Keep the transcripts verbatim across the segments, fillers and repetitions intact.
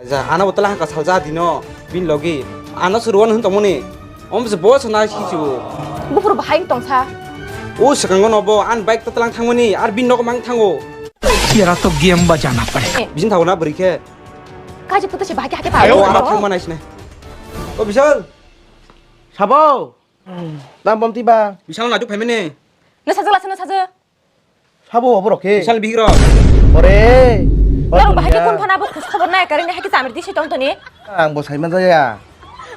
Ja, ano bo talang ka salja dino, bin logi. Ano se ruan hun tongmani. Om se bo se na si si bo. Bufur bahai tongsa. O sekango no bo an bike ta talang thangmani, ar bin nok mang thango. तेरा तो गेम बजाना पड़ेगा। Bisin thago na bwrwi khe. Kaji puto se bahai khe hake O, ano thangma nai sine. O Bishal. Sabo. Nang bom tiba. Bishal na juk phaimani. Na sajak lasa na sajak. Sabo oborok khe. Bishal bihik rok. Ore. Norok bahai khe kun phana bo khus khobor nai kare ni hai khe chamir di se tong toni. Ang bo saima jaya.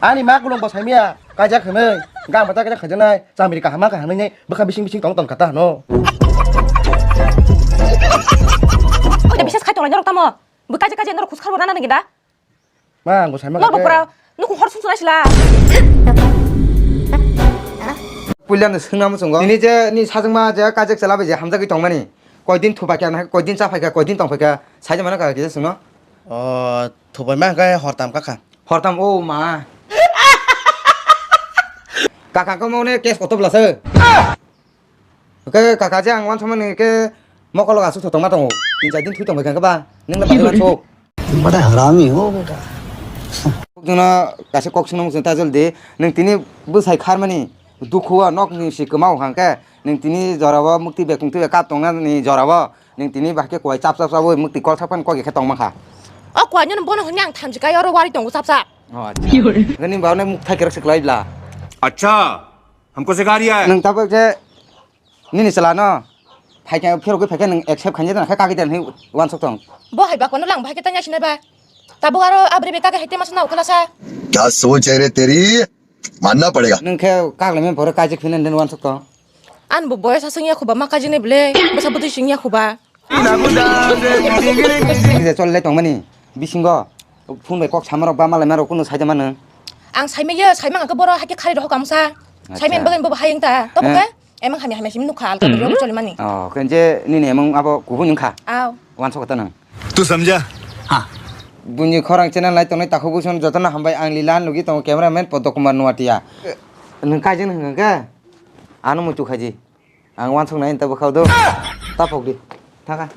Ani ma kulung bo saimia. Kaijak hwnwi. Gang bata kaijak khajanai. Chamir kahama kahama nai. Bwkha bising bising tong tong kata hano. Oida bisas khai tong lai norok tamo. Bo kaijak kaijak norok khus khobor nana ngi da. Ma, ang bo saima Nor khe. Bopra, nuku hor sumsum naisila. Puila no sungna muchungo. Nini je, ni sajwkma je kajak chala bai je hamjagwi tongmani. Koidin thupai kha, koidin cha phai kha, koidin tong phai kha. Saija mano kha kisa sungno. O, thupai ma khe hortam kha kha. Hortam o ma. Kaka ko mone kes koto blasa. Oke, kaka je ang wansamani ke mokolo asuk thotong ma tongo. Tin char din thui tong phai kha ba. Ning la bai wanso. बड़ा हरामी हो बेटा। Jono kaisa kok swnam sung ta jol de. Nung tini bwsai kharmani dukhu o nok ni si kwmao hang khe. Nung tini jorabo mukti bekung twi kap tongna ni jorabo. Nung tini bahke kwai chap chap chap oi mukti kol thaphan kok khe tong ma kha. O kwai nyono bono hwnwi ang thanjikai oro wari tongo chap chap. O acha. Nini baune muk thai kerek se kwlai bla. Acha. Hamko sikha riya hai. Nung tabuk je nini chwla no phaikhe phirogwi phaikhe nung accept khainai da khe kagwi da hinwi wansuk tong. Bo hai ba kono lang bahai khe tanya sinai ba. Tabuk aro abri beka khe hete masa na ukala sa. क्या सोच है रे तेरी? मानना पड़ेगा। Nung khe kaglai me boro kaijak phina den wansuk tong. An bo boyos aswng ya khuba ma kaijak nai bwle. Bwsa bwtwi sing ya khuba. Nung je chol le tongmani bisingo phone bai kok samarok ba malai marok kunu saida mano. Ang saimaya saimang khe boro hakhe khari rohok amsa. Acha. Saimen bagwi bo bahai wngta. Tobo Eh. Khe emang hamya hamya simi nukha alka bwrwi choli mani. Oh, khenje nini emang abo kubun wngkha. Aw. Wansok ta nang. तू समझा? हाँ। Buini khorang channel nai tongnai takhuk buson jotono hambai ang Lilan logi tongo cameraman Podo Kumar Nuatia. Nung kaijak nung hwnkha khe? Ano muitu khaji. Ang wansuk nai ta bwkhao do. Ta phok di. Thaka.